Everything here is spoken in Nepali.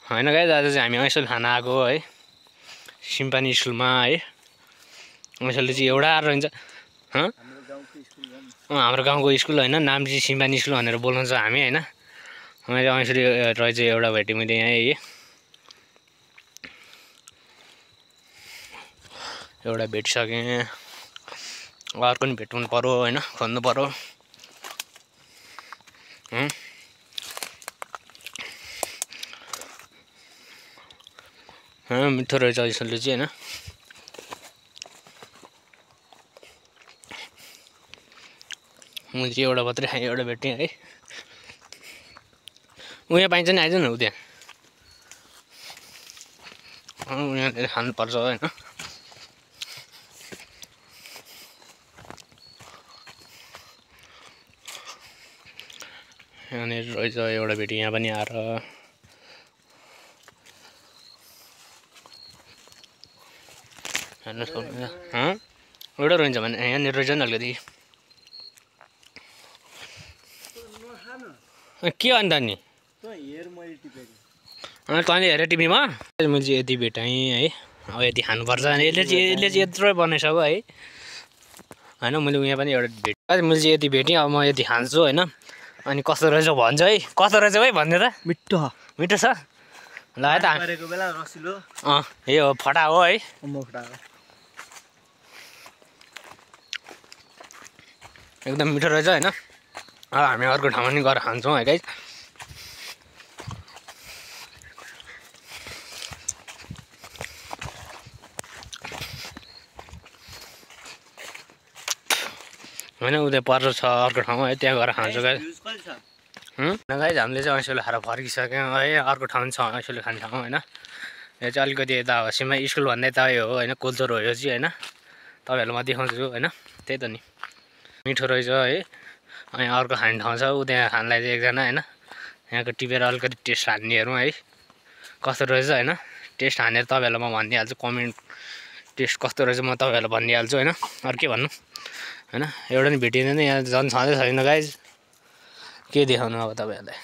होइन गाइज आज चाहिँ हामी ऐसल खाना आएको है सिम्पानी स्कुलमा है। ऐसलले चाहिँ एउटा रहन्छ हाम्रो गाउँको स्कुल होइन, नाम चाहिँ सिम्पानी स्कुल भनेर बोलाउँछ हामी होइन। मैले ऐसली रहेछ एउटा भेटेँ मैले यहाँ है, एउटा भेटिसकेँ, अर्को पनि भेट्नु पर्यो होइन, खोज्नु पर्यो। मिठो रहेछ ऐसलले चाहिँ होइन। मैले चाहिँ एउटा मात्रै खाएँ, एउटा भेटेँ है। उयो पाइन्छ नि, आइज न उ त्यहाँ उनीहरूले खानुपर्छ होइन। यहाँनिर रहेछ एउटा भेटेँ यहाँ पनि आएर। हेर्नु सक्नुहुन्छ एउटा रहन्छ भने यहाँनिर रहेछ नि अलिकति। के अन्त नि तैँले हेरेँ टिभीमा, मैले चाहिँ यति भेटाएँ है। अब यति खानुपर्छ यसले चाहिँ यत्रो बनाइसक्यो है होइन। मैले उहाँ पनि एउटा भेटेँ, मैले चाहिँ यति भेटेँ, अब म यति खान्छु होइन। अनि कस्तो रहेछ भन्छ है, कस्तो रहेछ है भन्ने त। मिठो मिठो छ ल है त। यही हो फटा हो है, एकदम मिठो रहेछ होइन। अब हामी अर्को ठाउँमा पनि गएर खान्छौँ है गाइस। होइन उता पर छ अर्को ठाउँमा है, त्यहाँ गएर खान्छौँ गाइस। गाइस हामीले चाहिँ ऐसोले खाएर फर्किसक्यौँ है। अर्को ठाउँ छ ऐसोले खाने ठाउँ होइन। यो चाहिँ अलिकति यता हसीमा स्कुलभन्दा यता हो होइन, कोल्चर हो यो चाहिँ होइन। तपाईँहरूलाई म देखाउँछु होइन, त्यही त नि मिठो रहेछ है। अनि अर्को खाने ठाउँ छ ऊ त्यहाँ खानलाई चाहिँ एकजना होइन। यहाँको टिपेर अलिकति टेस्ट हान्ने हेरौँ है कस्तो रहेछ होइन। टेस्ट हानेर तपाईँहरूलाई म भनिदिइहाल्छु, कमेन्ट टेस्ट कस्तो रहेछ म तपाईँहरूलाई भनिदिइहाल्छु होइन। अरू के भन्नु होइन, एउटा नि भेटिँदैन यहाँ, झन् छँदै छैन गाइज। के देखाउनु अब तपाईँहरूलाई।